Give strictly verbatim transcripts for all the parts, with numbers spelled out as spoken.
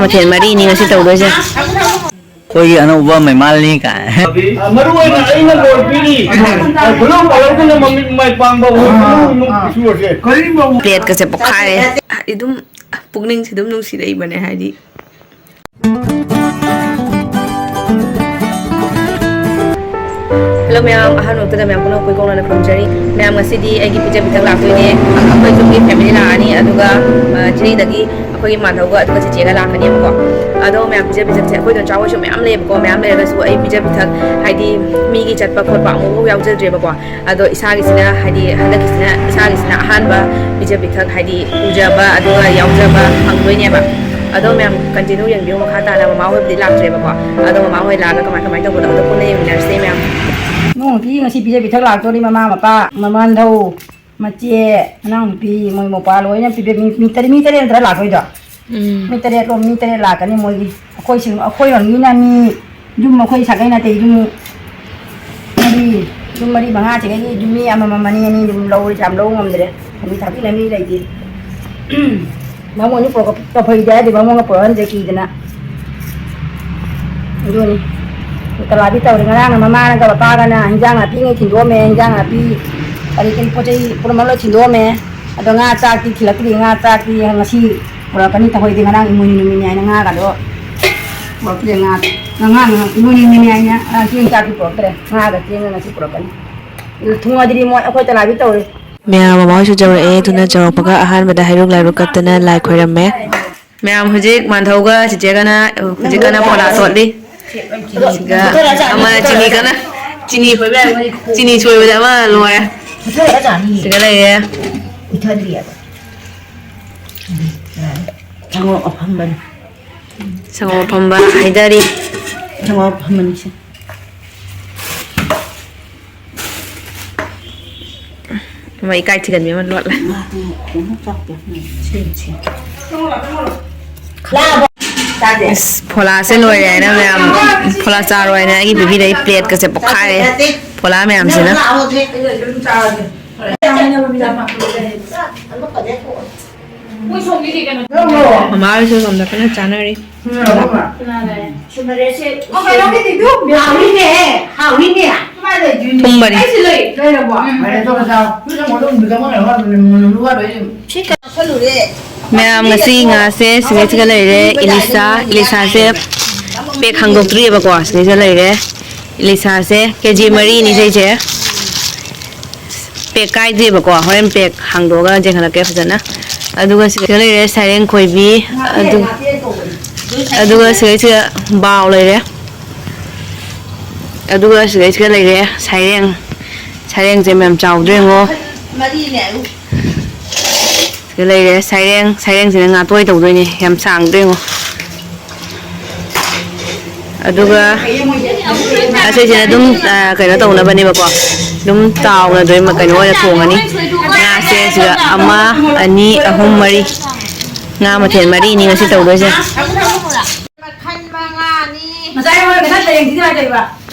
ꯃꯊꯦꯜ ꯃꯔꯤꯅꯤ ꯉꯁꯤ ꯇꯧꯗꯣꯏꯁꯦ꯫ ꯑꯩꯈꯣꯏꯒꯤ ꯑꯅꯧꯕ ꯃꯩꯃꯥꯜꯅꯤ ꯀꯥꯏ꯫ ꯃꯔꯨ ꯑꯣꯏꯅ ꯑꯩꯅ ꯕꯣꯔ ꯄꯤꯔꯤ, ꯈꯨꯂꯧ ꯄꯥꯜꯍꯧꯗꯅ ꯃꯃꯤꯠ ꯃꯃꯥꯏ ꯄꯥꯡꯕ ꯍꯣꯏ ꯏꯃꯨꯡ ꯃꯅꯨꯡ ꯄꯤꯁꯨ ꯑꯁꯦ꯫ ꯄ꯭ꯂꯦꯠꯀꯁꯦ ꯄꯣꯛꯈꯥꯏꯔꯦ꯫ ꯑꯗꯨꯝ ꯄꯨꯛꯅꯤꯡꯁꯦ ꯑꯗꯨꯝ ꯅꯨꯡꯁꯤꯔꯛꯏꯕꯅꯦ, ꯍꯥꯏꯗꯤ꯫ ꯍꯜꯂꯣ ꯃꯌꯥꯝ, ꯑꯍꯥꯟꯕ ꯃꯛꯇꯗ ꯃꯌꯥꯝ ꯄꯨꯝꯅꯃꯛꯄꯨ ꯏꯀꯧꯅꯅ ꯈꯨꯔꯨꯝꯖꯔꯤ꯫ ꯃꯌꯥꯝ, ꯉꯁꯤꯗꯤ ꯑꯩꯒꯤ ꯄꯤꯖ ꯄꯤꯊꯛ ꯂꯥꯛꯇꯣꯏꯅꯦ꯫ ꯑꯩꯈꯣꯏ ꯌꯨꯝꯒꯤ ꯐꯦꯃꯤꯂꯤ ꯂꯥꯛꯑꯅꯤ, ꯑꯗꯨꯒ, ꯑ, ꯆꯤꯔꯩꯗꯒꯤ ꯑꯩꯈꯣꯏꯒꯤ ꯃꯥꯟꯙꯧꯒ ꯑꯗꯨꯒ ꯆꯤꯆꯦꯒ ꯂꯥꯛꯀꯅꯦꯕꯀꯣ꯫ ꯑꯗꯣ ꯃꯌꯥꯝ, ꯄꯤꯖ ꯄꯤꯊꯛꯁꯦ ꯑꯩꯈꯣꯏ ꯏꯗꯣꯝꯆꯥ ꯍꯣꯏꯁꯨ ꯃꯌꯥꯝ ꯂꯩꯌꯦꯕꯀꯣ꯫ ꯃꯌꯥꯝ ꯂꯩꯔꯒꯁꯨ ꯑꯩ ꯄꯤꯖ ꯄꯤꯊꯛ, ꯍꯥꯏꯗꯤ, ꯃꯤꯒꯤ ꯆꯠꯄ ꯈꯣꯠꯄ ꯑꯃꯨꯛꯐꯥꯎ ꯌꯥꯎꯖꯗ꯭ꯔꯦꯕꯀꯣ꯫ ꯑꯗꯣ ꯏꯁꯥꯒꯤꯁꯤꯅ, ꯍꯥꯏꯗꯤ, ꯍꯟꯗꯛꯀꯤꯁꯤꯅ ꯏꯁꯥꯒꯤꯁꯤꯅ ꯑꯍꯥꯟꯕ ꯄꯤꯖ ꯄꯤꯊꯛ, ꯍꯥꯏꯗꯤ, ꯎꯖꯕ ꯑꯗꯨꯒ ꯌꯥꯎꯖꯕ ꯐꯪꯗꯣꯏꯅꯦꯕ꯫ ꯑꯗꯣ ꯃꯌꯥꯝ continue ꯌꯦꯡꯕꯤꯌꯨ꯫ ꯃꯈꯥ ꯇꯥꯅ ꯃꯃꯥ ꯍꯣꯏꯕꯨꯗꯤ ꯂꯥꯛꯇ꯭ꯔꯦꯕꯀꯣ꯫ ꯑꯗꯣ ꯃꯃꯥ ꯍꯣꯏ ꯂꯥꯛꯑꯒ ꯀꯃꯥꯏ ꯀꯃꯥꯏꯅ ꯇꯧꯕꯅꯣ ꯑꯗꯣ ꯄꯨꯟꯅ ꯌꯦꯡꯃꯤꯟꯅꯔꯁꯦ ꯃꯌꯥꯝ꯫ ꯅꯣꯡꯃꯗꯤ ꯉꯁꯤ ꯄꯤꯖ ꯄꯤꯊꯛ ꯂꯥꯛꯇꯣꯔꯤ꯫ ꯃꯃꯥ, ꯃꯄꯥ, ꯃꯃꯥꯟꯙꯧ, ꯃꯆꯦ, ꯃꯅꯥꯎꯅꯨꯄꯤ, ꯃꯣꯏ ꯃꯧꯄꯥ ꯂꯣꯏꯅ ꯄꯤꯕ-, ꯃꯤ, ꯃꯤ ꯇꯔꯦꯠ, ꯃꯤ ꯇꯔꯦꯠ ꯅꯠꯇ꯭ꯔꯥ ꯂꯥꯛꯇꯣꯏꯗꯣ? ꯎꯝ꯫ ꯃꯤ ꯇꯔꯦꯠꯇꯣ, ꯃꯤ ꯇꯔꯦꯠ ꯂꯥꯛꯀꯅꯤ ꯃꯣꯏꯒꯤ꯫ ꯑꯩꯈꯣꯏꯁꯤꯡ, ꯑꯩꯈꯣꯏꯔꯣꯝꯒꯤꯅ ꯃꯤ, ꯌꯨꯝ ꯑꯩꯈꯣꯏ ꯁꯥꯒꯩ ꯅꯥꯇꯩ ꯌꯨꯝ ꯃꯔꯤ, ꯌꯨꯝ ꯃꯔꯤ ꯃꯉꯥꯁꯤꯗꯒꯤ ꯌꯨꯝ ꯃꯤ ꯑꯃꯃꯝ, ꯑꯅꯤ ꯑꯅꯤ ꯑꯗꯨꯝ ꯂꯧꯔꯦ, ꯌꯥꯝ ꯂꯧꯕ ꯉꯝꯗ꯭ꯔꯦ꯫ ꯐꯥꯒꯤ ꯊꯥꯕꯤꯅ ꯃꯤ ꯂꯩꯇꯦ꯫ ꯕꯥꯃꯣꯟꯁꯨ ꯄꯨꯔꯛꯄ ꯐꯩꯗꯤ ꯍꯥꯏꯗꯦ, ꯕꯥꯃꯣꯟꯒ ꯄꯨꯔꯛꯍꯟꯗ꯭ꯔꯦ ꯀꯤꯗꯅ꯫ ꯑꯗꯨꯅꯤ꯫ ꯀꯂꯥꯕꯤ ꯇꯧꯔꯦ꯫ ꯉꯔꯥꯡꯅ ꯃꯃꯥꯅꯒ ꯃꯄꯥꯒꯅ ꯍꯤꯟꯖꯥꯡ ꯅꯥꯄꯤꯉꯩ ꯊꯤꯟꯗꯣꯛꯑꯝꯃꯦ, ꯍꯤꯟꯖꯥꯡ ꯅꯥꯄꯤ ꯀꯔꯤ ꯀꯔꯤ ꯄꯣꯠ ꯆꯩ ꯄꯨꯝꯅꯃꯛ ꯂꯣꯏ ꯊꯤꯟꯗꯣꯛꯑꯝꯃꯦ꯫ ꯑꯗꯣ ꯉꯥ ꯆꯥꯛꯇꯤ ꯊꯤꯜꯂꯛꯇ꯭ꯔꯤ꯫ ꯉꯥ ꯆꯥꯛꯇꯤ ꯉꯁꯤ ꯄꯨꯔꯛꯀꯅꯤ꯫ ꯇꯍꯣꯏꯗꯤ ꯉꯔꯥꯡ ꯏꯃꯣꯏꯅꯨ ꯅꯨꯃꯤꯠꯅꯤ ꯍꯥꯏꯅ ꯉꯥꯒꯗꯣ ꯄꯨꯔꯛꯇ꯭ꯔꯦ꯫ ꯉꯥ, ꯉꯥ, ꯏꯃꯣꯏꯅꯨ ꯅꯨꯃꯤꯠꯅꯤ ꯍꯥꯏꯅ, ꯑ, ꯆꯦꯡ ꯆꯥꯛꯇꯤ ꯄꯨꯔꯛꯇ꯭ꯔꯦ꯫ ꯉꯥꯒ ꯆꯦꯡꯒ ꯉꯁꯤ ꯄꯨꯔꯛꯀꯅꯤ꯫ ꯑꯗꯨ ꯊꯣꯡꯉꯗꯤ ꯃꯣꯏ ꯑꯩꯈꯣꯏ ꯇꯂꯥꯕꯤ ꯇꯧꯔꯦ꯫ ꯃꯌꯥꯝ, ꯃꯃꯥ ꯍꯣꯏꯁꯨ ꯌꯧꯔꯛꯑꯦ꯫ ꯑꯗꯨꯅ ꯌꯧꯔꯛꯄꯒ ꯑꯍꯥꯟꯕꯗ ꯍꯩꯔꯨꯛ ꯂꯥꯏꯔꯨꯛ ꯀꯠꯇꯅ ꯂꯥꯏ ꯈꯣꯏꯔꯝꯃꯦ꯫ ꯃꯌꯥꯝ, ꯍꯧꯖꯤꯛ ꯃꯥꯟꯙꯧꯒ ꯆꯤꯆꯦꯒꯅ ꯍꯧꯖꯤꯛ ꯀꯟꯅ ꯐꯣꯂꯥ ꯇꯣꯠꯂꯤ꯫ ꯑꯗꯨꯒ ꯑꯃꯅ ꯆꯤꯅꯤ ꯀꯟꯅ, ꯆꯤꯅꯤ, ꯆꯤꯅꯤ ꯁꯣꯏꯕꯗ ꯑꯃ ꯂꯣꯏꯔꯦ꯫ ꯁꯤꯒ ꯂꯩꯔꯦ꯫ ꯁꯪꯒꯣꯝ ꯑꯐꯝꯕꯅꯤ꯫ ꯁꯪꯒꯣꯝ ꯑꯐꯝꯕ ꯍꯩꯗꯔꯤ꯫ ꯁꯪꯒꯣꯝ ꯑꯐꯝꯕꯅꯤ ꯁꯦ꯫ ꯑꯃ ꯏꯀꯥꯏ ꯊꯤꯒꯟꯕꯤ ꯑꯃ ꯂꯣꯠꯂꯦ꯫ ꯏꯁ, ꯐꯣꯂꯥꯁꯦ ꯂꯣꯏꯔꯦ ꯍꯥꯏꯅ ꯃꯌꯥꯝ, ꯐꯣꯂꯥ ꯆꯥꯔꯣꯏ ꯍꯥꯏꯅ ꯑꯩꯒꯤ ꯄꯤꯕꯤꯔꯛꯏ ꯄ꯭ꯂꯦꯠꯀꯁꯦ ꯄꯣꯛꯈꯥꯏꯔꯦ꯫ ꯐꯣꯂꯥ ꯃꯌꯥꯝꯁꯤꯅ꯫ ꯃꯃꯥ ꯍꯣꯏꯁꯨ ꯁꯣꯝꯗ ꯀꯟꯅ ꯆꯥꯅꯔꯤ꯫ ꯀꯅꯥꯅꯦ? ꯁꯨꯅꯔꯦꯁꯦ꯫ ꯑꯣ, ꯀꯩꯅꯣꯒꯤꯗꯤ ꯑꯗꯨ ꯍꯥꯎꯅꯤꯅꯦ, ꯍꯥꯎꯅꯤꯅꯦ꯫ ꯀꯃꯥꯏ ꯂꯩꯗꯣꯏꯅꯣ? ꯊꯨꯝꯕꯅꯤ꯫ ꯑꯩꯁꯨ ꯂꯩ꯫ ꯂꯩꯔꯕꯣ? ꯎꯝ꯫ ꯐꯔꯦ, ꯆꯠꯂꯣ, ꯆꯥꯔꯣ꯫ ꯁꯤ ꯀꯩꯅꯣ ꯈꯜꯂꯨꯔꯦ꯫ ꯃꯌꯥꯝ, ꯉꯁꯤ ꯉꯥꯁꯦ ꯁꯤꯒꯩꯁꯤꯒ ꯂꯩꯔꯦ꯫ ꯏꯂꯤꯁꯥ, ꯏꯂꯤꯁꯥꯁꯦ ꯄꯦꯛ ꯍꯥꯡꯗꯣꯛꯇ꯭ꯔꯤꯑꯕꯀꯣ꯫ ꯁꯤꯒꯩꯁꯤꯗ ꯂꯩꯔꯦ꯫ ꯏꯂꯤꯁꯥꯁꯦ ꯀꯦ ꯖꯤ ꯃꯔꯤꯅꯤ ꯁꯤꯁꯦ꯫ ꯄꯦꯛ ꯀꯥꯏꯗ꯭ꯔꯤꯕꯀꯣ꯫ ꯍꯣꯔꯦꯟ ꯄꯦꯛ ꯍꯥꯡꯗꯣꯛꯑꯒ ꯌꯦꯡꯍꯜꯂꯛꯀꯦ ꯐꯖꯅ꯫ ꯑꯗꯨꯒ ꯁꯤꯗ ꯂꯩꯔꯦ ꯁꯩꯔꯦꯡ ꯈꯣꯏꯕꯤ꯫ ꯑꯗꯨ-, ꯑꯗꯨꯒ ꯁꯤꯗꯩꯁꯤꯗ ꯕꯥꯎ ꯂꯩꯔꯦ꯫ ꯑꯗꯨꯒ ꯁꯤꯗꯩꯁꯤꯗ ꯂꯩꯔꯦ ꯁꯩꯔꯦꯡ꯫ ꯁꯩꯔꯦꯡꯁꯦ ꯃꯌꯥꯝ ꯆꯥꯎꯗ꯭ꯔꯥ ꯌꯦꯡꯉꯣ꯫ ꯁꯤꯗ ꯂꯩꯔꯦ ꯁꯩꯔꯦꯡ꯫ ꯁꯩꯔꯦꯡꯁꯤꯅ ꯉꯥꯇꯣꯏ ꯇꯧꯗꯣꯏꯅꯦ꯫ ꯌꯥꯝ ꯁꯥꯡꯗ꯭ꯔꯥ ꯌꯦꯡꯉꯣ꯫ ꯑꯗꯨꯒ ꯑꯁꯤꯁꯤꯅ ꯑꯗꯨꯝ, ꯑ, ꯀꯩꯅꯣ ꯇꯧꯅꯕꯅꯦꯕꯀꯣ꯫ ꯑꯗꯨꯝ ꯇꯥꯎꯅꯗꯣꯏ ꯀꯩꯅꯣ ꯑꯣꯏꯅ ꯊꯣꯡꯉꯅꯤ꯫ ꯉꯥꯁꯦ ꯁꯤꯗ ꯑꯃ, ꯑꯅꯤ, ꯑꯍꯨꯝ, ꯃꯔꯤ꯫ ꯉꯥ ꯃꯊꯦꯜ ꯃꯔꯤꯅꯤ ꯉꯁꯤ ꯇꯧꯗꯣꯏꯁꯦ꯫ ꯃꯈꯜ ꯃꯉꯥꯅꯤ꯫ ꯉꯁꯥꯏ ꯃꯣꯏ ꯉꯁꯥꯏ ꯁꯩꯔꯦꯡꯁꯤꯗꯤ ꯀꯃꯥꯏꯅ ꯇꯧꯔꯤꯕ?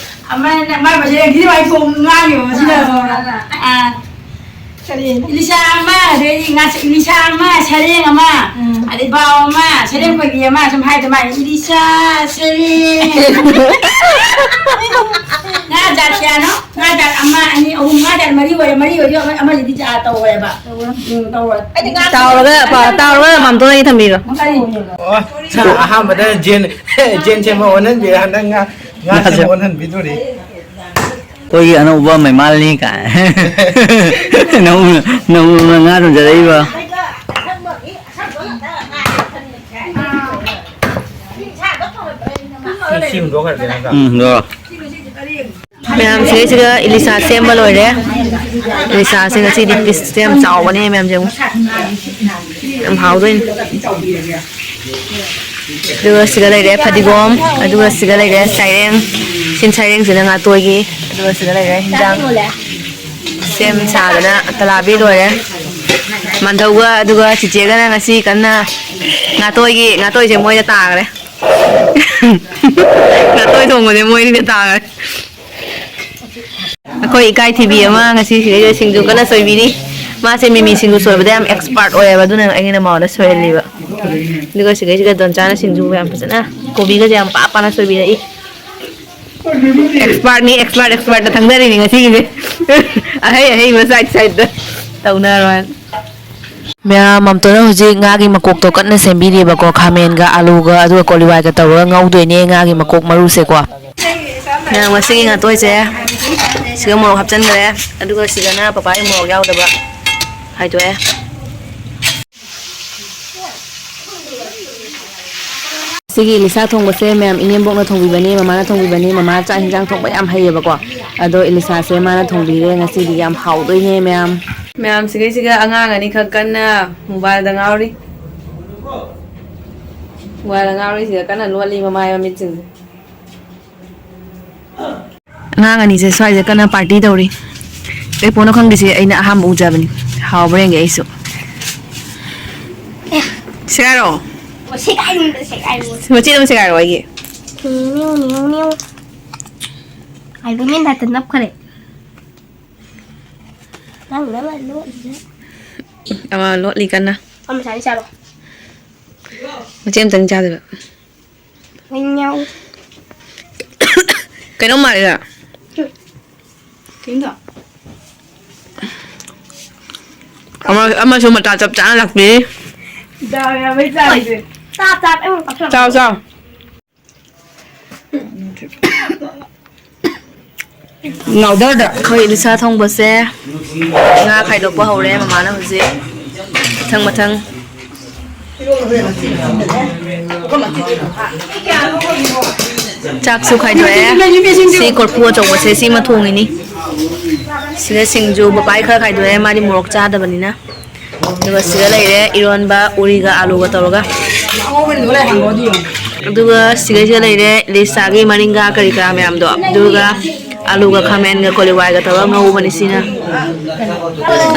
ꯑꯃꯅ ꯃꯥꯏ ꯃꯁꯦꯟ ꯌꯦꯡꯁꯤꯗꯤ ꯃꯥꯏ ꯊꯣꯡ ꯉꯥꯡꯉꯤꯕ ꯃꯁꯤꯅ꯫ ꯑꯥ꯫ ꯀꯔꯤ? ꯏꯂꯤꯁꯥ ꯑꯃ, ꯑꯗꯩꯗꯤ ꯉꯥ-, ꯏꯂꯤꯁꯥ ꯑꯃ, ꯁꯔꯦꯡ ꯑꯃ, ꯎꯝ꯫ ꯑꯗꯩ ꯕꯥꯎ ꯑꯃ, ꯁꯔꯦꯡ ꯈꯣꯏꯕꯤ ꯑꯃ, ꯁꯨꯝ ꯍꯥꯏꯗ ꯃꯥꯏ ꯏꯂꯤꯁꯥ, ꯁꯔꯦꯡ꯫ ꯉꯥ ꯖꯥꯠ ꯀꯌꯥꯅꯣ? ꯉꯥ ꯖꯥꯠ ꯑꯃ, ꯑꯅꯤ, ꯑꯍꯨꯝ, ꯉꯥ ꯖꯥꯠ ꯃꯔꯤ ꯑꯣꯏꯔꯦ, ꯃꯔꯤ ꯑꯣꯏꯔꯗꯤ ꯑꯃ-, ꯑꯃꯁꯤꯗꯤ ꯖꯥꯠ ꯇꯧꯔꯣꯏꯕ꯫ ꯎꯝ, ꯇꯧꯔꯣꯏ꯫ ꯇꯥꯎꯔꯒ, ꯇꯥꯎꯔꯒ ꯃꯥꯝꯇꯣꯟ ꯑꯩꯒꯤ ꯊꯝꯕꯤꯔꯣ꯫ ꯀꯔꯤ? ꯑꯣ, ꯑꯍꯥꯟꯕꯗ ꯖꯦꯟ, ꯖꯦꯟ ꯁꯦꯝꯕ ꯑꯣꯟꯍꯟꯕꯤ, ꯍꯟꯗꯛ ꯉꯥ, ꯉꯥ ꯁꯦꯝꯕ ꯑꯣꯟꯍꯟꯕꯤꯗꯣꯔꯤ꯫ ꯑꯩꯈꯣꯏꯒꯤ ꯑꯅꯧꯕ ꯃꯩꯃꯥꯜꯅꯤ ꯀꯥꯏ꯫ ꯅꯧꯅ, ꯅꯧꯅ ꯉꯥ ꯊꯣꯡꯖꯔꯛꯏꯕ꯫ ꯁꯤ, ꯁꯤ ꯍꯨꯟꯗꯣꯛꯈ꯭ꯔꯒꯦ ꯅꯠꯇ꯭ꯔꯥ? ꯎꯝ, ꯍꯨꯟꯗꯣꯛꯑꯣ꯫ ꯃꯌꯥꯝ ꯁꯤꯗꯩꯁꯤꯗ ꯏꯂꯤꯁꯥ ꯁꯦꯝꯕ ꯂꯣꯏꯔꯦ꯫ ꯏꯂꯤꯁꯥꯁꯦ ꯉꯁꯤꯗꯤ ꯄꯤꯁꯁꯦ ꯌꯥꯝ ꯆꯥꯎꯕꯅꯦ ꯃꯌꯥꯝꯁꯦ꯫ ꯌꯥꯝ ꯍꯥꯎꯗꯣꯏꯅꯤ꯫ ꯑꯗꯨꯒ ꯁꯤꯗ ꯂꯩꯔꯦ ꯐꯗꯤꯒꯣꯝ, ꯑꯗꯨꯒ ꯁꯤꯗ ꯂꯩꯔꯦ ꯁꯩꯔꯦꯡ, ꯁꯤꯟ ꯁꯩꯔꯦꯡꯁꯤꯅ ꯉꯥꯇꯣꯏꯒꯤ, ꯑꯗꯨꯒ ꯁꯤꯗ ꯂꯩꯔꯦ ꯍꯤꯟꯖꯥꯡ꯫ ꯁꯦꯝ ꯁꯥꯗꯅ ꯇꯂꯥꯕꯤ ꯂꯣꯏꯔꯦ꯫ ꯃꯥꯟꯙꯧꯒ ꯑꯗꯨꯒ ꯆꯤꯆꯦꯒꯅ ꯉꯁꯤ ꯀꯟꯅ ꯉꯥꯇꯣꯏꯒꯤ, ꯉꯥꯇꯣꯏꯁꯦ ꯃꯣꯏꯗ ꯇꯥꯈ꯭ꯔꯦ꯫ ꯉꯥꯇꯣꯏ ꯊꯣꯡꯕꯁꯦ ꯃꯣꯏꯅꯤꯗ ꯇꯥꯈ꯭ꯔꯦ꯫ ꯑꯩꯈꯣꯏ ꯏꯀꯥꯏ ꯊꯤꯕꯤ ꯑꯃ ꯉꯁꯤ ꯁꯤꯗꯩꯗ ꯁꯤꯡꯖꯨ ꯀꯟꯅ ꯁꯣꯏꯕꯤꯔꯤ꯫ ꯃꯥꯁꯦ ꯃꯤꯃꯤ ꯁꯤꯡꯖꯨ ꯁꯣꯏꯕꯗ ꯌꯥꯝ expert ꯑꯣꯏꯌꯦꯕ, ꯑꯗꯨꯅ ꯑꯩꯅ ꯃꯉꯣꯟꯗ ꯁꯣꯏꯍꯜꯂꯤꯕ꯫ ꯑꯗꯨꯒ ꯁꯤꯒꯩꯁꯤꯒ ꯗꯣꯟꯆꯥꯅ ꯁꯤꯡꯖꯨ ꯌꯥꯝ ꯐꯖꯅ, ꯀꯣꯕꯤꯒꯁꯦ ꯌꯥꯝ ꯄꯥ ꯄꯥꯅ ꯁꯣꯏꯕꯤꯔꯛꯏ꯫ Expertꯅꯤ, expert, expertꯇ ꯊꯪꯅꯔꯤꯅꯤ ꯉꯁꯤꯒꯤꯁꯦ꯫ ꯑꯍꯩ ꯑꯍꯩꯕ side sideꯇ ꯇꯧꯅꯔꯣ ꯍꯥꯏꯅ꯫ ꯃꯌꯥꯝ, ꯃꯝꯇꯣꯟꯅ ꯍꯧꯖꯤꯛ ꯉꯥꯒꯤ ꯃꯀꯣꯛꯇꯣ ꯀꯟꯅ ꯁꯦꯝꯕꯤꯔꯤꯕꯀꯣ, ꯈꯥꯃꯦꯟꯒ ꯑꯂꯨꯒ ꯑꯗꯨꯒ ꯀꯣꯂꯤꯋꯥꯏꯒ ꯇꯧꯔꯒ ꯉꯧꯗꯣꯏꯅꯦ ꯉꯥꯒꯤ ꯃꯀꯣꯛ ꯃꯔꯨꯁꯦꯀꯣ꯫ ꯃꯌꯥꯝ, ꯉꯁꯤꯒꯤ ꯉꯥꯇꯣꯏꯁꯦ ꯁꯤꯒ ꯃꯣꯔꯣꯛ ꯍꯥꯞꯆꯤꯟꯈ꯭ꯔꯦ, ꯑꯗꯨꯒ ꯁꯤꯗꯅ ꯄꯄꯥꯒꯤ ꯃꯣꯔꯣꯛ ꯌꯥꯎꯗꯕ ꯈꯥꯏꯗꯣꯛꯑꯦ꯫ ꯁꯤꯒꯤ ꯏꯂꯤꯁꯥ ꯊꯣꯡꯕꯁꯦ ꯃꯌꯥꯝ ꯏꯅꯦꯝꯕꯣꯛꯅ ꯊꯣꯡꯕꯤꯕꯅꯦ, ꯃꯃꯥꯅ ꯊꯣꯡꯕꯤꯕꯅꯦ꯫ ꯃꯃꯥ ꯆꯥꯛ ꯍꯤꯟꯖꯥꯡ ꯊꯣꯡꯕ ꯌꯥꯝ ꯍꯩꯌꯦꯕꯀꯣ꯫ ꯑꯗꯣ ꯏꯂꯤꯁꯥꯁꯦ ꯃꯥꯅ ꯊꯣꯡꯕꯤꯔꯦ ꯉꯁꯤꯗꯤ, ꯌꯥꯝ ꯍꯥꯎꯗꯣꯏꯅꯦ ꯃꯌꯥꯝ꯫ ꯃꯌꯥꯝ, ꯁꯤꯒꯩꯁꯤꯒ ꯑꯉꯥꯡ ꯑꯅꯤꯈꯛ ꯀꯟꯅ mobileꯗ ꯉꯥꯎꯔꯤ꯫ Mobileꯗ ꯉꯥꯎꯔꯤꯁꯤꯒ ꯀꯟꯅ ꯂꯣꯠꯂꯤ ꯃꯃꯥꯏ ꯃꯃꯤꯠꯁꯤꯡꯁꯦ꯫ ꯑꯉꯥꯡ ꯑꯅꯤꯁꯦ ꯁ꯭ꯋꯥꯏꯗ ꯀꯟꯅ party ꯇꯧꯔꯤ꯫ ꯀꯩ ꯄꯣꯠꯅꯣ ꯈꯪꯗꯦ, ꯁꯤ ꯑꯩꯅ ꯑꯍꯥꯟꯕ ꯎꯖꯕꯅꯤ꯫ ꯍꯥꯎꯕ꯭ꯔꯥ ꯌꯦꯡꯒꯦ ꯑꯩꯁꯨ꯫ ꯁꯦꯒꯥꯏꯔꯣ꯫ ꯁꯦꯒꯥꯏꯔꯣ, ꯁꯦꯒꯥꯏꯔꯣ꯫ ꯃꯆꯦꯠ ꯑꯃ ꯁꯦꯒꯥꯏꯔꯣ ꯑꯩꯒꯤ꯫ New, new, new. Iron Man ꯇꯥꯏꯞꯇ ꯅꯞꯈꯔꯦ꯫ ꯅꯪ ꯅꯪ ꯂꯣꯠꯂꯤꯁꯦ꯫ ꯑꯃ ꯂꯣꯠꯂꯤ ꯀꯟꯅ꯫ ꯑꯃ ꯁꯥꯏꯅ ꯆꯥꯔꯣ꯫ ꯃꯆꯦꯠ ꯑꯃꯇꯪ ꯆꯥꯗꯣꯏꯕ꯫ ꯀꯩꯅꯣꯝ ꯃꯥꯜꯂꯤꯗ꯫ ꯀꯩꯅꯣ? ꯑꯃ-, ꯑꯃꯁꯨ ꯃꯇꯥ ꯆꯞ ꯆꯥꯅ ꯂꯥꯛꯄꯤꯔꯤ꯫ ꯗꯥꯎ ꯌꯥꯕꯩ ꯆꯥꯡꯁꯦ꯫ ꯆꯥ, ꯆꯥ, ꯑꯩ ꯑꯃꯨꯛ ꯀꯛꯊꯠꯂꯣ꯫ ꯆꯥꯎ, ꯆꯥꯎ꯫ ꯉꯥꯎꯗꯔꯗ꯫ ꯑꯩꯈꯣꯏ ꯏꯂꯤꯁꯥ ꯊꯣꯡꯕꯁꯦ ꯉꯥ ꯈꯥꯏꯗꯣꯛꯄ ꯍꯧꯔꯦ ꯃꯃꯥꯅ ꯍꯧꯖꯤꯛ꯫ ꯃꯊꯪ ꯃꯊꯪ꯫ ꯆꯥꯛꯁꯨ ꯈꯥꯏꯗꯣꯛꯑꯦ꯫ ꯁꯤ ꯀꯣꯔꯐꯨ ꯑꯆꯧꯕꯁꯦ ꯁꯤꯃ ꯊꯣꯡꯉꯤꯅꯤ꯫ ꯁꯤꯗ ꯁꯤꯡꯖꯨ ꯕꯕꯥꯏ ꯈꯔ ꯈꯥꯏꯗꯣꯛꯑꯦ, ꯃꯥꯗꯤ ꯃꯣꯔꯣꯛ ꯆꯥꯗꯕꯅꯤꯅ꯫ ꯑꯗꯨꯒ ꯁꯤꯗ ꯂꯩꯔꯦ ꯏꯔꯣꯟꯕ ꯎꯔꯤꯒ ꯑꯂꯨꯒ ꯇꯧꯔꯒ꯫ ꯑꯗꯨꯒ ꯁꯤꯗꯩꯁꯤꯗ ꯂꯩꯔꯦ ꯂꯤꯁꯥꯒꯤ ꯃꯔꯤꯡꯒꯥ ꯀꯔꯤ ꯀꯔꯥ ꯃꯌꯥꯝꯗꯣ꯫ ꯑꯗꯨꯒ ꯑꯂꯨꯒ ꯈꯥꯃꯦꯟꯒ ꯀꯣꯂꯤꯋꯥꯏꯒ ꯇꯧꯔꯒ ꯉꯧꯕꯅꯤ ꯁꯤꯅ꯫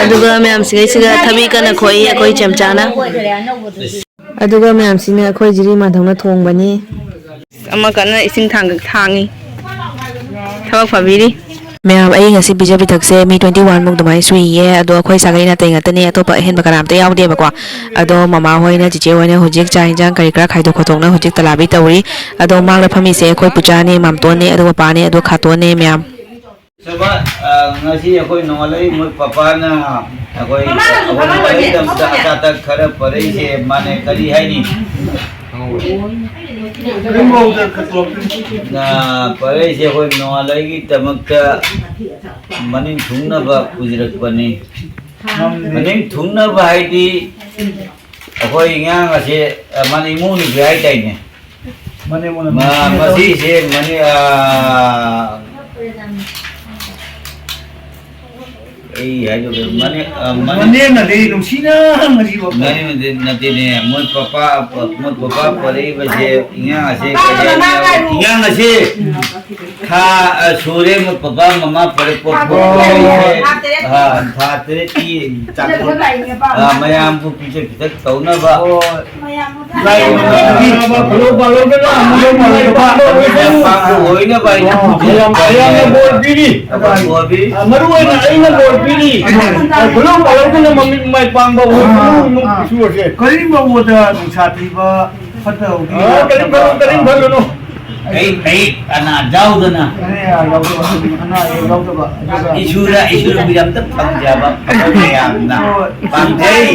ꯑꯗꯨꯒ ꯃꯌꯥꯝ ꯁꯤꯗꯩꯁꯤꯗ ꯊꯕꯤ ꯀꯟꯅ ꯈꯣꯛꯏ ꯑꯩꯈꯣꯏ ꯏꯆꯝꯆꯥꯅ꯫ ꯑꯗꯨꯒ ꯃꯌꯥꯝꯁꯤꯅ ꯑꯩꯈꯣꯏ ꯖꯤꯔꯤ ꯃꯥꯙꯧꯅ ꯊꯣꯡꯕꯅꯤ꯫ ꯑꯃ ꯀꯟꯅ ꯏꯁꯤꯡ ꯊꯥꯡ-, ꯊꯥꯡꯉꯤ꯫ ꯊꯕꯛ ꯐꯕꯤꯔꯤ꯫ ꯃꯌꯥꯝ, ꯑꯩ ꯉꯁꯤ ꯄꯤꯖ ꯄꯤꯊꯛꯁꯦ ꯃꯤ twenty one ꯃꯨꯛ ꯑꯗꯨꯃꯥꯏꯅ ꯁꯨꯏꯌꯦ꯫ ꯑꯗꯣ ꯑꯩꯈꯣꯏ ꯁꯥꯒꯩ ꯅꯥꯇꯩ ꯉꯥꯛꯇꯅꯦ, ꯑꯇꯣꯞꯄ ꯑꯍꯦꯟꯕ ꯀꯅꯥꯝꯇ ꯌꯥꯎꯗꯦꯕꯀꯣ꯫ ꯑꯗꯣ ꯃꯃꯥ ꯍꯣꯏꯅ, ꯆꯤꯆꯦ ꯍꯣꯏꯅ ꯍꯧꯖꯤꯛ ꯆꯥꯛ ꯏꯟꯖꯥꯡ ꯀꯔꯤ ꯀꯔꯥ ꯈꯥꯏꯗꯣꯛ ꯈꯣꯠꯇꯣꯛꯅ ꯍꯧꯖꯤꯛ ꯇꯂꯥꯕꯤ ꯇꯧꯔꯤ꯫ ꯑꯗꯣ ꯃꯥꯡꯗ ꯐꯝꯃꯤꯁꯦ ꯑꯩꯈꯣꯏ ꯄꯨꯆꯥꯅꯦ, ꯃꯥꯝꯇꯣꯟꯅꯦ, ꯑꯗꯨꯒ ꯄꯥꯅꯦ, ꯑꯗꯨꯒ ꯈꯥꯇꯣꯟꯅꯦ ꯃꯌꯥꯝ꯫ ꯁꯕꯥ, ꯑ, ꯉꯁꯤ ꯑꯩꯈꯣꯏ ꯅꯣꯡꯉꯥꯜꯂꯩ ꯃꯣꯏ ꯄꯄꯥꯅ ꯑꯩꯈꯣꯏ, ꯑꯩꯈꯣꯏ ꯅꯣꯡꯉꯥꯜꯂꯩꯒꯤꯗꯃꯛꯇ ꯑꯆꯥ ꯑꯊꯛ ꯈꯔ ꯄꯔꯩꯁꯦ, ꯃꯥꯅꯦ, ꯀꯔꯤ ꯍꯥꯏꯅꯤ? ꯅ, ꯄꯔꯩꯁꯦ ꯑꯩꯈꯣꯏ ꯅꯣꯡꯉꯥꯜꯂꯩꯒꯤꯗꯃꯛꯇ ꯃꯅꯤꯡ ꯊꯨꯡꯅꯕ ꯄꯨꯖꯔꯛꯄꯅꯤ꯫ ꯃꯅꯤꯡ ꯊꯨꯡꯅꯕ ꯍꯥꯏꯗꯤ ꯑꯩꯈꯣꯏ ꯏꯉꯥꯡ ꯑꯁꯦ, ꯑ, ꯃꯥꯅ ꯏꯃꯧ ꯅꯨꯄꯤ ꯍꯥꯏꯇꯥꯏꯅꯦ꯫ ꯃꯅꯦ ꯃꯣꯏꯅ ꯃ-, ꯅꯨꯡꯁꯤꯅ ꯃꯁꯤꯁꯦ ꯃꯅꯦ-, ꯑ, ꯑꯩ ꯍꯥꯏꯗꯣꯛꯀꯦ꯫ ꯃꯅꯦ-, ꯑ, ꯃꯅꯦ-, ꯃꯅꯦꯅꯗꯤ ꯅꯨꯡꯁꯤꯅ ꯃꯁꯤꯕꯨ ꯃꯅꯦ ꯅꯠꯇꯦ-, ꯅꯠꯇꯦꯅꯦ꯫ ꯃꯣꯏ ꯄꯄꯥ, ꯃꯣꯏ ꯄꯄꯥ ꯄꯣꯔꯛꯏꯕꯁꯦ, ꯏꯉꯥꯡ ꯑꯁꯦ ꯀꯔꯤ ꯍꯥꯏꯅꯤ? ꯏꯉꯥꯡ ꯑꯁꯦ ꯊꯥ, ꯑ, ꯁꯨꯔꯦ ꯃꯣꯏ ꯄꯄꯥ ꯃꯃꯥ ꯄꯣꯔꯛꯄ ꯊꯥ ꯇꯔꯦꯠ ꯄꯣꯛꯄꯁꯦ, ꯂꯩꯔꯦ, ꯊꯥ ꯇꯔꯦꯠ꯫ ꯑ, ꯊꯥ ꯇꯔꯦꯠꯀꯤ ꯆꯥꯛ-, ꯑ, ꯃꯌꯥꯝꯕꯨ ꯄꯤꯖ ꯄꯤꯊꯛ ꯇꯧꯅꯕ꯫ ꯍꯣꯏ꯫ ꯂꯥꯏ ꯈꯨꯔꯨꯝꯕꯗꯨꯗꯤ ꯐꯅꯧ ꯄꯥꯜꯍꯧꯗꯅ ꯃꯃꯤꯠ ꯃꯥꯏ ꯄꯥꯡꯕ ꯑꯣꯏꯁꯅꯨ꯫ ꯄꯥꯡꯕ ꯑꯣꯏꯅꯕ ꯑꯩꯅ ꯃꯌꯥꯝ-, ꯃꯌꯥꯝꯅ ꯕꯣꯔ ꯄꯤꯔꯤ꯫ ꯕꯣꯔ ꯄꯤꯔꯤ꯫ ꯑ, ꯃꯔꯨ ꯑꯣꯏꯅ ꯑꯩꯅ ꯕꯣꯔ ꯄꯤꯔꯤ꯫ ꯐꯅꯧ ꯄꯥꯜꯍꯧꯗꯅ ꯃꯃꯤꯠ ꯃꯥꯏ ꯄꯥꯡꯕ ꯑꯣꯏꯁꯅꯨ꯫ ꯑꯥ, ꯏꯃꯨꯡ ꯑꯥ꯫ ꯏꯁꯨ ꯑꯁꯦ꯫ ꯀꯔꯤꯒꯨꯝꯕ ꯃꯑꯣꯡꯗ ꯅꯨꯡꯁꯥ ꯊꯤꯕ ꯐꯠꯇ ꯍꯥꯎꯗꯤ ꯑꯥ, ꯀꯔꯤꯝ ꯈꯜꯂꯨ, ꯀꯔꯤꯝ ꯈꯜꯂꯨꯅꯨ꯫ ꯑꯩ, ꯑꯩ ꯑꯅꯥ ꯌꯥꯎꯗꯅ꯫ ꯑꯅꯥ ꯌꯥꯎꯗꯕ, ꯑꯅꯥ ꯑꯌꯦꯛ ꯌꯥꯎꯗꯕ꯫ ꯑꯗꯨꯒ ꯏꯁꯨꯔ, ꯏꯁꯨꯔ ꯃꯤꯔꯝꯗ ꯐꯪꯖꯕ ꯃꯌꯥꯝꯅ ꯍꯣꯏ꯫ ꯄꯥꯝꯖꯩ꯫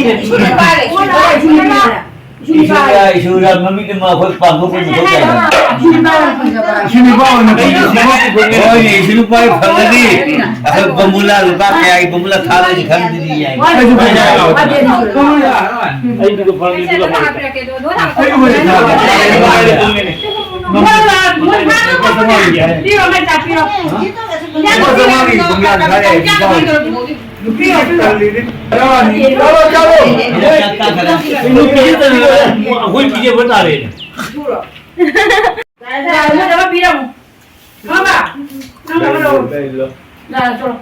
ꯏꯁꯨꯔ, ꯏꯁꯨꯔ ꯃꯃꯤꯠ ꯑꯃ ꯑꯩꯈꯣꯏ ꯄꯥꯡꯊꯣꯛꯄ ꯃꯊꯧ ꯇꯥꯏꯗꯅ꯫ ꯏꯁꯨ ꯅꯨꯄꯥ ꯑꯣꯏꯅ ꯐꯪꯉꯦ꯫ ꯍꯣꯏꯅꯦ, ꯏꯁꯨ ꯅꯨꯄꯥ ꯐꯪꯉꯗꯤ ꯑꯩꯈꯣꯏ ꯕꯣꯝꯕꯨꯂꯥ ꯂꯨꯄꯥ ꯀꯌꯥꯒꯤ ꯕꯣꯝꯕꯨꯂꯥ ꯊꯥꯗꯣꯏꯅꯤ ꯈꯪꯗ꯭ꯔꯤ ꯌꯥꯏ꯫ ꯑꯩꯁꯨ ꯐꯪꯉꯦ꯫ ꯑꯩꯁꯨ ꯐꯪꯉꯦ, ꯑꯗꯨꯒ ꯐꯪꯉꯦ꯫ ꯑꯩꯁꯨ ꯐꯪꯉꯦ꯫ ꯄꯤꯔꯣ, ꯑꯃ ꯆꯥꯄꯤꯔꯣ꯫ ꯂꯨꯄꯥ ꯆꯥꯝꯃꯉꯥꯒꯤ ꯕꯣꯝꯕꯨꯂꯥ ꯊꯥ ꯌꯥꯏ꯫ ꯅꯨꯄꯤ ꯑꯃꯇ ꯂꯩꯔꯦ꯫ ꯆꯠꯂꯣ, ꯆꯠꯂꯣ꯫ ꯅꯨꯄꯤꯁꯤꯗꯅ ꯑꯩꯈꯣꯏ ꯄꯤꯖꯕ ꯇꯥꯔꯦꯅꯦ꯫ ꯃꯣꯏꯗ ꯑꯃ ꯄꯤꯔꯝꯃꯣ꯫ ꯈꯪꯉꯕ? ꯅꯪ ꯑꯃ ꯂꯧꯔꯣ꯫ ꯌꯥꯔꯦ, ꯆꯠꯂꯣ꯫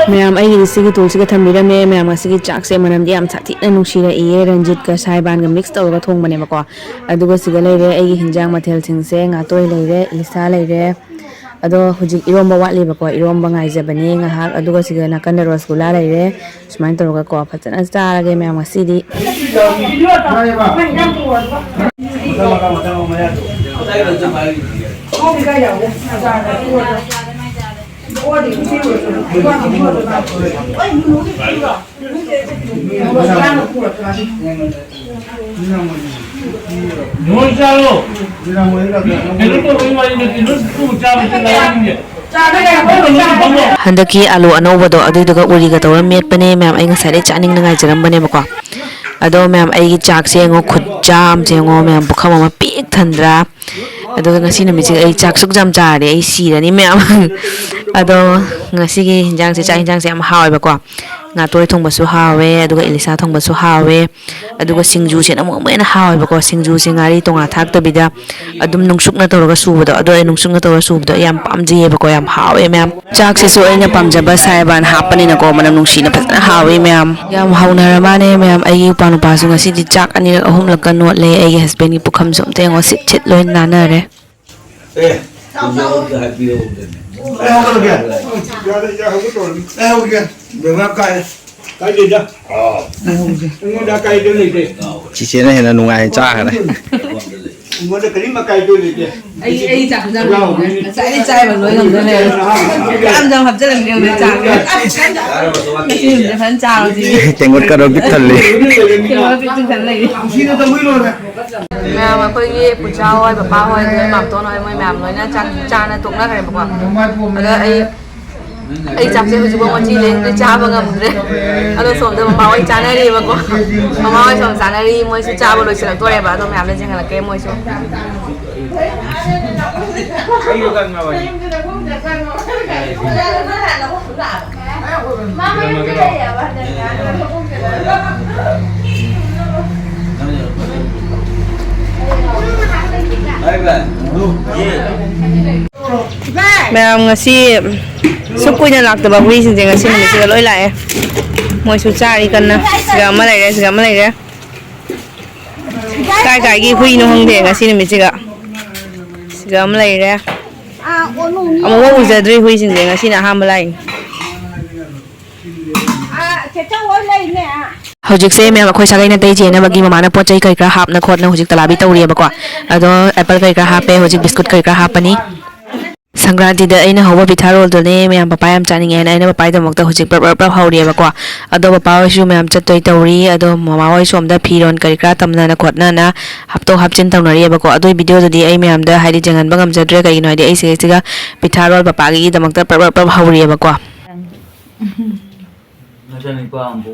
ꯃꯌꯥꯝ, ꯑꯩꯒꯤꯗꯤ ꯁꯤꯒꯤ ꯇꯨꯜꯁꯤꯒ ꯊꯝꯕꯤꯔꯝꯃꯦ꯫ ꯃꯌꯥꯝ, ꯉꯁꯤꯒꯤ ꯆꯥꯛꯁꯦ ꯃꯅꯝꯗꯤ ꯌꯥꯝ ꯁꯥꯊꯤꯅ ꯅꯨꯡꯁꯤꯔꯛꯏꯌꯦ꯫ ꯔꯟꯖꯤꯠꯀ ꯁꯥꯏꯕꯥꯟꯒ mix ꯇꯧꯔꯒ ꯊꯣꯡꯕꯅꯦꯕꯀꯣ꯫ ꯑꯗꯨꯒ ꯁꯤꯗ ꯂꯩꯔꯦ ꯑꯩꯒꯤ ꯍꯤꯟꯖꯥꯡ ꯃꯊꯦꯜꯁꯤꯡꯁꯦ: ꯉꯥꯇꯣꯏ ꯂꯩꯔꯦ, ꯏꯂꯤꯁꯥ ꯂꯩꯔꯦ, ꯑꯗꯣ ꯍꯧꯖꯤꯛ ꯏꯔꯣꯝꯕ ꯋꯥꯠꯂꯤꯕꯀꯣ, ꯏꯔꯣꯝꯕ ꯉꯥꯏꯖꯕꯅꯦ ꯉꯥꯏꯍꯥꯛ꯫ ꯑꯗꯨꯒ ꯁꯤꯗ ꯅꯥꯀꯟꯗ ꯔꯣꯁꯒꯨꯂꯥ ꯂꯩꯔꯦ꯫ ꯁꯨꯃꯥꯏꯅ ꯇꯧꯔꯒꯀꯣ ꯐꯖꯅ ꯆꯥꯔꯒꯦ ꯃꯌꯥꯝ ꯉꯁꯤꯗꯤ꯫ ꯍꯟꯗꯛꯀꯤ ꯑꯥꯂꯨ ꯑꯅꯧꯕꯗꯣ ꯑꯗꯨꯏꯗꯨꯒ ꯎꯔꯤꯒ ꯇꯧꯔ ꯃꯦꯠꯄꯅꯦ ꯃꯌꯥꯝ꯫ ꯑꯩ ꯉꯁꯥꯏꯗꯩ ꯆꯥꯅꯤꯡꯅ ꯉꯥꯏꯖꯔꯝꯕꯅꯦꯕꯀꯣ꯫ ꯑꯗꯣ ꯃꯌꯥꯝ, ꯑꯩꯒꯤ ꯆꯥꯛꯁꯦ ꯌꯦꯡꯉꯣ, ꯈꯨꯠꯆꯥ ꯑꯃ ꯌꯦꯡꯉꯣ ꯃꯌꯥꯝ, ꯄꯨꯈꯝ ꯑꯃ ꯄꯤꯛ ꯊꯟꯗ꯭ꯔꯥ꯫ ꯑꯗꯨꯒ ꯉꯁꯤ ꯅꯨꯃꯤꯠꯁꯤꯗ ꯑꯩ ꯆꯥꯛ ꯁꯨꯛ ꯌꯥꯝ ꯆꯥꯔꯗꯤ ꯑꯩ ꯁꯤꯔꯅꯤ ꯃꯌꯥꯝ꯫ ꯑꯗꯣ ꯉꯁꯤꯒꯤ ꯍꯤꯟꯖꯥꯡꯁꯦ, ꯆꯥꯛ ꯍꯤꯟꯖꯥꯡꯁꯦ ꯌꯥꯝ ꯍꯥꯎꯋꯦꯕꯀꯣ꯫ ꯉꯥꯇꯣꯏ ꯊꯣꯡꯕꯁꯨ ꯍꯥꯎꯋꯦ, ꯑꯗꯨꯒ ꯏꯂꯤꯁꯥ ꯊꯣꯡꯕꯁꯨ ꯍꯥꯎꯋꯦ꯫ ꯑꯗꯨꯒ ꯁꯤꯡꯖꯨꯁꯦ ꯑꯃꯨꯛ ꯍꯦꯟꯅ ꯍꯥꯎꯋꯦꯕꯀꯣ꯫ ꯁꯤꯡꯖꯨꯁꯦ ꯉꯥꯔꯤ ꯇꯣꯉꯥꯟ ꯊꯥꯛꯇꯕꯤꯗ ꯑꯗꯨꯝ ꯅꯨꯡꯁꯨꯛꯅ ꯇꯧꯔꯒ ꯁꯨꯕꯗꯣ, ꯑꯗꯣ ꯑꯩ ꯅꯨꯡꯁꯨꯛꯅ ꯇꯧꯔꯒ ꯁꯨꯕꯗꯣ ꯑꯩ ꯌꯥꯝ ꯄꯥꯝꯖꯩꯌꯦꯕꯀꯣ꯫ ꯌꯥꯝ ꯍꯥꯎꯋꯦ ꯃꯌꯥꯝ꯫ ꯆꯥꯛꯁꯤꯁꯨ ꯑꯩꯅ ꯄꯥꯝꯖꯕ ꯁꯥꯏꯕꯥꯟ ꯍꯥꯞꯄꯅꯤꯅꯀꯣ, ꯃꯅꯝ ꯅꯨꯡꯁꯤꯅ ꯐꯖꯅ ꯍꯥꯎꯋꯦ ꯃꯌꯥꯝ꯫ ꯌꯥꯝ ꯍꯥꯎꯅꯔ ꯃꯥꯅꯦ ꯃꯌꯥꯝ꯫ ꯑꯩꯒꯤ ꯏꯄꯥ ꯅꯨꯄꯥꯁꯨ ꯉꯁꯤꯗꯤ ꯆꯥꯛ ꯑꯅꯤꯔꯛ ꯑꯍꯨꯝꯂꯛꯀ ꯅꯣꯠꯂꯦ꯫ ꯑꯩꯒꯤ ꯍꯁꯕꯦꯟꯒꯤ ꯄꯨꯈꯝꯁꯨ ꯑꯝꯇ ꯌꯦꯡꯉꯣ, ꯁꯤꯠ ꯁꯤꯠ ꯂꯣꯏ ꯅꯥꯟꯅꯔꯦ꯫ ꯑꯦ, ꯍꯥꯏꯕꯤꯔꯛꯎꯗꯅꯦ꯫ ꯑꯩ ꯍꯧꯒꯠꯂꯒꯦ꯫ ꯌꯥꯔꯦ, ꯌꯥꯔꯦ, ꯍꯧꯒꯠꯇꯧꯔꯅꯤ꯫ ꯑꯩ ꯍꯧꯒꯠꯀꯦ꯫ ꯕꯦꯝꯃ ꯀꯥꯏ? ꯀꯥꯏꯗꯦꯗ꯫ ꯑꯩꯉꯣꯟꯗ ꯑꯀꯥꯏꯕ ꯂꯩꯇꯦ꯫ ꯆꯤꯆꯦꯅ ꯍꯦꯟꯅ ꯅꯨꯡꯉꯥꯏꯅ ꯆꯥꯈ꯭ꯔꯦ꯫ ꯑꯩꯉꯣꯟꯗ ꯀꯔꯤꯝ ꯑꯀꯥꯏꯕ ꯂꯩꯇꯦ꯫ ꯑꯩ, ꯑꯩ ꯆꯥꯛ ꯍꯤꯟꯖꯥꯡ ꯌꯥꯎꯕꯅꯤꯅ꯫ ꯉꯁꯥꯏꯗꯩ ꯆꯥꯏꯕ ꯂꯣꯏ ꯉꯝꯗ ꯂꯩꯔꯦ꯫ ꯌꯥꯝ ꯌꯥꯝ ꯍꯥꯞꯆꯜꯂꯝꯃꯦ ꯌꯦꯡꯉꯨꯅꯦ ꯆꯥꯛꯁꯦ꯫ ꯉꯁꯤ ꯅꯨꯃꯤꯠꯁꯦ ꯐꯖꯅ ꯆꯥꯔꯣ ꯁꯤꯗꯤ꯫ ꯇꯦꯡꯀꯣꯠꯀꯗꯣ ꯄꯤꯛ ꯊꯜꯂꯤ꯫ ꯇꯦꯡꯀꯣꯠ ꯄꯤꯛ ꯊꯟ ꯂꯩꯔꯦ꯫ ꯀꯨꯝꯁꯤꯗ ꯇꯧꯕꯩ ꯂꯣꯏꯔꯦ꯫ ꯃꯌꯥꯝ ꯑꯩꯈꯣꯏꯒꯤ ꯄꯨꯆꯥ ꯍꯣꯏ, ꯄꯄꯥ ꯍꯣꯏ, ꯑꯗꯨꯒ ꯃꯥꯝꯇꯣꯟ ꯍꯣꯏ, ꯃꯣꯏ ꯃꯌꯥꯝ ꯂꯣꯏꯅ ꯆꯥꯛ ꯆꯥꯅ ꯇꯣꯛꯅꯈ꯭ꯔꯦꯕꯀꯣ꯫ ꯑꯗ ꯑꯩ, ꯑꯩ ꯆꯥꯛꯁꯦ ꯍꯧꯖꯤꯛꯐꯥꯎ ꯃꯆꯤ ꯂꯦꯡꯗ꯭ꯔꯤ, ꯆꯥꯕ ꯉꯝꯗ꯭ꯔꯦ꯫ ꯑꯗꯣ ꯁꯣꯝꯗ ꯃꯃꯥ ꯍꯣꯏ ꯆꯥꯅꯔꯤꯕꯀꯣ꯫ ꯃꯃꯥ ꯍꯣꯏ ꯁꯣꯝ ꯆꯥꯅꯔꯤ, ꯃꯣꯏꯁꯨ ꯆꯥꯕ ꯂꯣꯏꯁꯤꯜꯂꯛꯇꯣꯔꯦꯕ꯫ ꯑꯗꯣ ꯃꯌꯥꯝꯅ ꯆꯦꯟꯈꯠꯂꯛꯀꯦ ꯃꯣꯏꯁꯨ꯫ ꯃꯌꯥꯝ, ꯉꯁꯤ ꯁꯨꯛ ꯀꯨꯏꯅ ꯂꯥꯛꯇꯕ ꯍꯨꯏꯁꯤꯡꯁꯦ ꯉꯁꯤ ꯅꯨꯃꯤꯠꯁꯤꯗ ꯂꯣꯏ ꯂꯥꯛꯑꯦ꯫ ꯃꯣꯏꯁꯨ ꯆꯥꯔꯤ ꯀꯟꯅ꯫ ꯁꯤꯗ ꯑꯃ ꯂꯩꯔꯦ, ꯁꯤꯗ ꯑꯃ ꯂꯩꯔꯦ꯫ ꯀꯥꯏ ꯀꯥꯏꯒꯤ ꯍꯨꯏꯅꯣ ꯈꯪꯗꯦ ꯉꯁꯤ ꯅꯨꯃꯤꯠꯁꯤꯒ꯫ ꯁꯤꯗ ꯑꯃ ꯂꯩꯔꯦ꯫ ꯑꯃꯨꯛꯐꯥꯎ ꯎꯖꯗ꯭ꯔꯤ ꯍꯨꯏꯁꯤꯡꯁꯦ, ꯉꯁꯤꯅ ꯑꯍꯥꯟꯕ ꯂꯥꯛꯏꯅꯤ꯫ ꯍꯧꯖꯤꯛꯁꯦ ꯃꯌꯥꯝ ꯑꯩꯈꯣꯏ ꯁꯥꯒꯩ ꯅꯥꯇꯩ ꯆꯦꯟꯅꯕꯒꯤ ꯃꯃꯥꯅ ꯄꯣꯠ ꯆꯩ ꯀꯔꯤ ꯀꯔꯥ ꯍꯥꯞꯅ ꯈꯣꯠꯅ ꯍꯧꯖꯤꯛ ꯇꯂꯥꯕꯤ ꯇꯧꯔꯤꯑꯕꯀꯣ꯫ ꯑꯗꯣ ꯑꯦꯄꯜ ꯀꯔꯤ ꯀꯔꯥ ꯍꯥꯞꯄꯦ, ꯍꯧꯖꯤꯛ ꯕꯤꯁꯀꯨꯠ ꯀꯔꯤ ꯀꯔꯥ ꯍꯥꯞꯄꯅꯤ꯫ ꯁꯪꯀ꯭ꯔꯥꯟꯇꯤꯗ ꯑꯩꯅ ꯍꯧꯕ ꯄꯤꯊꯥ ꯔꯣꯜꯗꯨꯅꯦ ꯃꯌꯥꯝ ꯄꯄꯥ ꯌꯥꯝ ꯆꯥꯅꯤꯡꯉꯦꯅ ꯑꯩꯅ ꯄꯄꯥꯒꯤꯗꯃꯛꯇ ꯍꯧꯖꯤꯛ ꯄ꯭ꯔꯞ ꯄ꯭ꯔꯞ ꯄ꯭ꯔꯞ ꯍꯧꯔꯤꯑꯕꯀꯣ꯫ ꯑꯗꯣ ꯄꯄꯥ ꯍꯣꯏꯁꯨ ꯃꯌꯥꯝ ꯆꯠꯇꯣꯏ ꯇꯧꯔꯤ, ꯑꯗꯣ ꯃꯃꯥ ꯍꯣꯏ ꯁꯣꯝꯗ ꯐꯤꯔꯣꯟ ꯀꯔꯤ ꯀꯔꯥ ꯇꯝꯅꯅ ꯈꯣꯠꯅꯅ ꯍꯥꯞꯇꯣꯛ ꯍꯥꯞꯆꯤꯟ ꯇꯧꯅꯔꯤꯑꯕꯀꯣ꯫ ꯑꯗꯨꯒꯤ ꯚꯤꯗꯤꯑꯣꯗꯨꯗꯤ ꯑꯩ ꯃꯌꯥꯝꯗ ꯍꯥꯏꯗꯤ ꯌꯦꯡꯍꯟꯕ ꯉꯝꯖꯗ꯭ꯔꯦ, ꯀꯩꯒꯤꯅꯣ ꯍꯥꯏꯗꯤ ꯑꯩ ꯁꯤꯒ ꯄꯤꯊꯥ ꯔꯣꯜ ꯄꯄꯥꯒꯤꯗꯃꯛꯇ ꯄ꯭ꯔꯞ ꯄ꯭ꯔꯞ ꯄ꯭ꯔꯞ ꯍꯧꯔꯤꯑꯕꯀꯣ꯫ ꯅꯆꯥꯅꯨꯄꯥ ꯑꯃꯕꯨ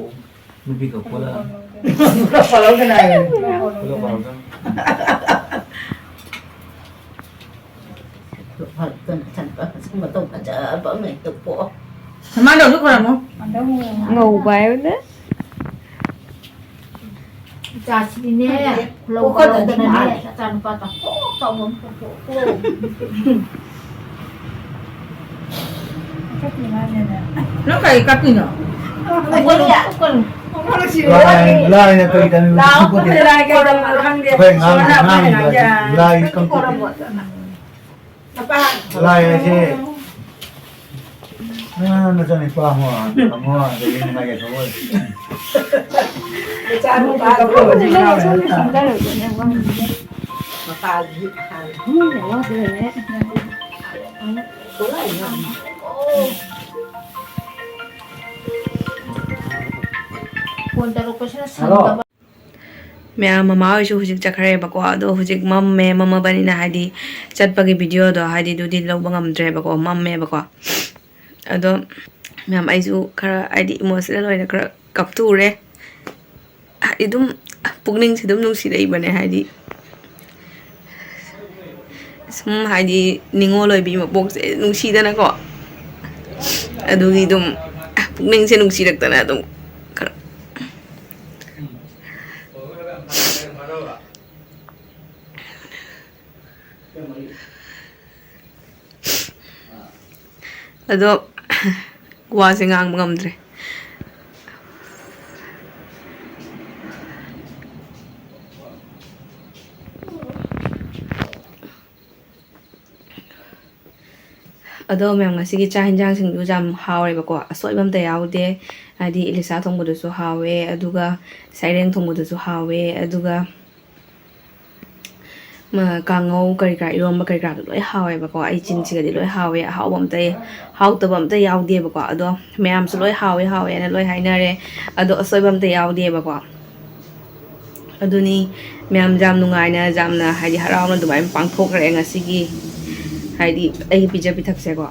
ꯅꯨꯄꯤ ꯀꯧꯈꯠꯂ ꯈꯣꯠꯂꯛꯀꯅꯤ ꯍꯥꯏꯌꯦ꯫ ꯈꯣꯠꯂꯛꯄ ꯍꯧꯔꯛꯀꯅꯤ꯫ ꯃꯇꯧ ꯐꯖꯕ ꯑꯃ ꯍꯦꯛꯇ ꯄꯣꯛꯑꯣ꯫ ꯁꯨꯃꯥꯏꯅ ꯇꯧꯁꯨ ꯈꯣꯏꯔꯝꯃꯣ꯫ ꯉꯧꯕ ꯍꯥꯏꯕꯅꯦ꯫ ꯏꯆꯥꯁꯤꯗꯤꯅꯦ, ꯈꯨꯂꯧ ꯈꯨꯂꯧꯗꯅꯅꯦ, ꯏꯆꯥꯅꯨꯄꯥ ꯇꯥꯊꯣꯛ ꯇꯧꯕ ꯑꯃ ꯄꯣꯛꯊꯣꯛꯑꯣ꯫ ꯅꯪ ꯀꯔꯤ ꯀꯞꯄꯤꯅꯣ? ꯂꯥꯏ, ꯂꯥꯏꯅ ꯀꯔꯤ ꯇꯧꯔꯤꯅꯣ? ꯂꯥꯏ ꯀꯔꯤ ꯇꯧꯔꯤꯅꯣ ꯈꯪꯗꯦ꯫ ꯑꯩꯈꯣꯏ ꯑꯉꯥꯡ, ꯑꯉꯥꯡ ꯂꯥꯏ, ꯂꯥꯏ ꯀꯞꯄꯤ꯫ ꯂꯥꯏ ꯑꯁꯦ, ꯑꯥ, ꯅꯆꯥꯅꯨꯄꯥ ꯑꯃ, ꯑꯃ, ꯑꯗꯒꯤ ꯅꯨꯡꯉꯥꯏ ꯌꯥꯏꯐꯕ ꯑꯣꯏꯔꯦ꯫ ꯃꯄꯥꯒꯤ ꯐꯣꯟ ꯇꯧꯔꯛꯄꯁꯤꯅ ꯁꯪꯗꯕ꯫ ꯃꯌꯥꯝ ꯃꯃꯥ ꯍꯣꯏꯁꯨ ꯍꯧꯖꯤꯛ ꯆꯠꯈ꯭ꯔꯦꯕꯀꯣ꯫ ꯑꯗꯣ ꯍꯧꯖꯤꯛ ꯃꯝꯃꯦ, ꯃꯝꯃꯕꯅꯤꯅ ꯍꯥꯏꯗꯤ ꯆꯠꯄꯒꯤ ꯚꯤꯗꯤꯑꯣꯗꯣ ꯍꯥꯏꯗꯤ ꯑꯗꯨꯗꯤ ꯂꯧꯕ ꯉꯝꯗ꯭ꯔꯦꯕꯀꯣ, ꯃꯝꯃꯦꯕꯀꯣ꯫ ꯑꯗꯣ ꯃꯌꯥꯝ ꯑꯩꯁꯨ ꯈꯔ ꯍꯥꯏꯗꯤ ꯏꯃꯣꯁꯅꯦꯜ ꯑꯣꯏꯅ ꯈꯔ ꯀꯞꯊꯣꯛꯎꯔꯦ꯫ ꯍꯥꯏꯗꯤ ꯑꯗꯨꯝ ꯄꯨꯛꯅꯤꯡꯁꯦ ꯑꯗꯨꯝ ꯅꯨꯡꯁꯤꯔꯛꯏꯕꯅꯦ, ꯍꯥꯏꯗꯤ ꯁꯨꯝ ꯍꯥꯏꯗꯤ ꯅꯤꯉꯣꯜ ꯑꯣꯏꯕꯤ ꯃꯄꯣꯛꯁꯦ ꯅꯨꯡꯁꯤꯗꯅꯀꯣ꯫ ꯑꯗꯨꯒꯤ ꯑꯗꯨꯝ ꯄꯨꯛꯅꯤꯡꯁꯦ ꯅꯨꯡꯁꯤꯔꯛꯇꯅ ꯑꯗꯨꯝ ꯈꯔ ꯑꯗꯣ ꯋꯥꯁꯦ ꯉꯥꯡꯕ ꯉꯝꯗ꯭ꯔꯦ꯫ ꯑꯗꯣ ꯃꯌꯥꯝ, ꯉꯁꯤꯒꯤ ꯆꯥꯛ ꯍꯤꯟꯖꯥꯡꯁꯤꯡꯗꯨ ꯌꯥꯝ ꯍꯥꯎꯔꯦꯕꯀꯣ, ꯑꯁꯣꯏꯕ ꯑꯝꯇ ꯌꯥꯎꯗꯦ꯫ ꯍꯥꯏꯗꯤ ꯏꯂꯤꯁꯥ ꯊꯣꯡꯕꯗꯨꯁꯨ ꯍꯥꯎꯋꯦ, ꯑꯗꯨꯒ ꯁꯩꯔꯦꯡ ꯊꯣꯡꯕꯗꯨꯁꯨ ꯍꯥꯎꯋꯦ, ꯑꯗꯨꯒ ꯃ-, ꯀꯥꯡꯉꯧ ꯀꯔꯤ ꯀꯔꯥ, ꯏꯔꯣꯝꯕ ꯀꯔꯤ ꯀꯔꯥꯗꯣ ꯂꯣꯏ ꯍꯥꯎꯋꯦꯕꯀꯣ꯫ ꯑꯩ ꯆꯤꯟꯁꯤꯒꯗꯤ ꯂꯣꯏ ꯍꯥꯎꯋꯦ, ꯑꯍꯥꯎꯕ ꯑꯝꯇ, ꯍꯥꯎꯇꯕ ꯑꯝꯇ ꯌꯥꯎꯗꯦꯕꯀꯣ꯫ ꯑꯗꯣ ꯃꯌꯥꯝꯁꯨ ꯂꯣꯏ ꯍꯥꯎꯋꯦ ꯍꯥꯎꯋꯦꯅ ꯂꯣꯏ ꯍꯥꯏꯅꯔꯦ꯫ ꯑꯗꯣ ꯑꯁꯣꯏꯕ ꯑꯝꯇ ꯌꯥꯎꯗꯦꯕꯀꯣ꯫ ꯑꯗꯨꯅꯤ ꯃꯌꯥꯝ, ꯌꯥꯝ ꯅꯨꯡꯉꯥꯏꯅ, ꯌꯥꯝꯅ ꯍꯥꯏꯗꯤ ꯍꯔꯥꯎꯅ ꯑꯗꯨꯃꯥꯏꯅ ꯄꯥꯡꯊꯣꯛꯈ꯭ꯔꯦ ꯉꯁꯤꯒꯤ, ꯍꯥꯏꯗꯤ ꯑꯩꯒꯤ ꯄꯤꯖ ꯄꯤꯊꯛꯁꯦꯀꯣ꯫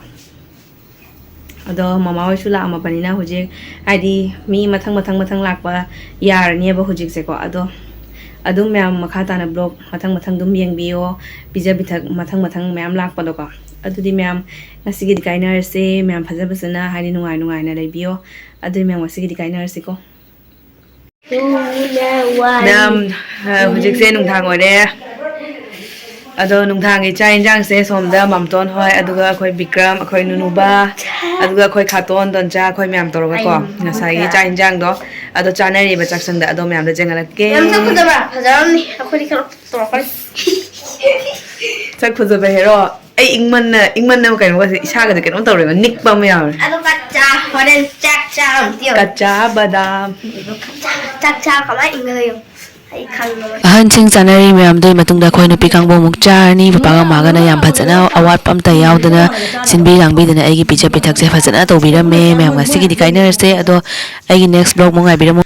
ꯑꯗꯣ ꯃꯃꯥ ꯍꯣꯏꯁꯨ ꯂꯥꯛꯑꯝꯃꯕꯅꯤꯅ ꯍꯧꯖꯤꯛ, ꯍꯥꯏꯗꯤ ꯃꯤ ꯃꯊꯪ ꯃꯊꯪ ꯃꯊꯪ ꯂꯥꯛꯄ ꯌꯥꯔꯅꯦꯕ ꯍꯧꯖꯤꯛꯁꯦꯀꯣ꯫ ꯑꯗꯣ ꯑꯗꯨꯝ ꯃꯌꯥꯝ ꯃꯈꯥ ꯇꯥꯅ ꯕ꯭ꯂꯣꯛ ꯃꯊꯪ ꯃꯊꯪ ꯑꯗꯨꯝ ꯌꯦꯡꯕꯤꯌꯣ, ꯄꯤꯖ ꯄꯤꯊꯛ ꯃꯊꯪ ꯃꯊꯪ ꯃꯌꯥꯝ ꯂꯥꯛꯄꯗꯣꯀꯣ꯫ ꯑꯗꯨꯗꯤ ꯃꯌꯥꯝ, ꯉꯁꯤꯒꯤꯗꯤ ꯀꯥꯏꯅꯔꯁꯦ꯫ ꯃꯌꯥꯝ ꯐꯖ ꯐꯖꯅ, ꯍꯥꯏꯗꯤ ꯅꯨꯡꯉꯥꯏ ꯅꯨꯡꯉꯥꯏꯅ ꯂꯩꯕꯤꯌꯣ꯫ ꯑꯗꯨꯗꯤ ꯃꯌꯥꯝ, ꯉꯁꯤꯒꯤꯗꯤ ꯀꯥꯏꯅꯔꯁꯤꯀꯣ꯫ ꯃꯌꯥꯝ, ꯑ, ꯍꯧꯖꯤꯛꯁꯦ ꯅꯨꯡꯗꯥꯡ ꯑꯣꯏꯔꯦ꯫ ꯑꯗꯣ ꯅꯨꯡꯗꯥꯡꯒꯤ ꯆꯥꯛ ꯌꯦꯟꯁꯥꯡꯁꯦ ꯁꯣꯝꯗ ꯃꯥꯝꯇꯣꯟ ꯍꯣꯏ, ꯑꯗꯨꯒ ꯑꯩꯈꯣꯏ ꯕꯤꯀ꯭ꯔꯝ, ꯑꯩꯈꯣꯏ ꯅꯨꯅꯨꯕ, ꯑꯗꯨꯒ ꯑꯩꯈꯣꯏ ꯈꯥꯇꯣꯟ, ꯗꯣꯟꯆꯥ, ꯑꯩꯈꯣꯏ ꯃꯌꯥꯝ ꯇꯧꯔꯒꯀꯣ, ꯉꯁꯥꯏꯒꯤ ꯆꯥꯛ ꯌꯦꯟꯁꯥꯡꯗꯣ ꯑꯗꯣ ꯆꯥꯅꯔꯤꯕ ꯆꯥꯛꯁꯪꯗ꯫ ꯑꯗꯣ ꯃꯌꯥꯝꯗ ꯌꯦꯡꯍꯜꯂꯛꯀꯦ꯫ ꯌꯥꯝ ꯆꯥꯎꯈꯠꯇꯕ꯭ꯔꯥ? ꯐꯖꯔꯝꯅꯤ꯫ ꯑꯩꯈꯣꯏꯗꯤ ꯈꯔ ꯇꯧꯔꯛꯀꯅꯤ꯫ ꯁꯛ ꯐꯖꯕ ꯍꯦꯔꯣ꯫ ꯑꯩ ꯏꯪꯃꯟꯅ, ꯏꯪꯃꯟꯅ ꯀꯩꯅꯣꯒꯁꯦ, ꯏꯁꯥꯒꯁꯦ ꯀꯩꯅꯣꯝ ꯇꯧꯔꯦꯕ, ꯅꯤꯛꯄ ꯑꯃ ꯌꯥꯎꯔꯦ꯫ ꯑꯗꯣ ꯀꯆꯥ, ꯍꯣꯔꯦꯟ ꯆꯥꯛ ꯆꯥꯕ ꯑꯝꯇ ꯌꯦꯡꯉꯣ꯫ ꯀꯆꯥ ꯕꯗꯥꯝ꯫ ꯆꯥꯛ ꯆꯥ ꯀꯃꯥꯏ ꯏꯪꯒꯗꯣꯏꯅꯣ? ꯑꯩ ꯈꯪꯉꯕꯅꯤ꯫ ꯑꯍꯟꯁꯤꯡ ꯆꯥꯅꯔꯤ ꯃꯌꯥꯝꯗꯨꯒꯤ ꯃꯇꯨꯡꯗ ꯑꯩꯈꯣꯏ ꯅꯨꯄꯤ ꯀꯥꯡꯕꯨ ꯑꯃꯨꯛ ꯆꯥꯔꯅꯤ꯫ ꯄꯄꯥꯒ ꯃꯥꯒꯅ ꯌꯥꯝ ꯐꯖꯅ ꯑꯋꯥꯠꯄ ꯑꯝꯇ ꯌꯥꯎꯗꯅ ꯁꯤꯟꯕꯤ ꯂꯥꯡꯕꯤꯗꯅ ꯑꯩꯒꯤ ꯄꯤꯖ ꯄꯤꯊꯛꯁꯦ ꯐꯖꯅ ꯇꯧꯕꯤꯔꯝꯃꯦ꯫ ꯃꯌꯥꯝ, ꯉꯁꯤꯒꯤꯗꯤ ꯀꯥꯏꯅꯔꯁꯦ꯫ ꯑꯗꯣ ꯑꯩꯒꯤ next vlog ꯑꯃꯨꯛ ꯉꯥꯏꯕꯤꯔꯝꯃꯨ꯫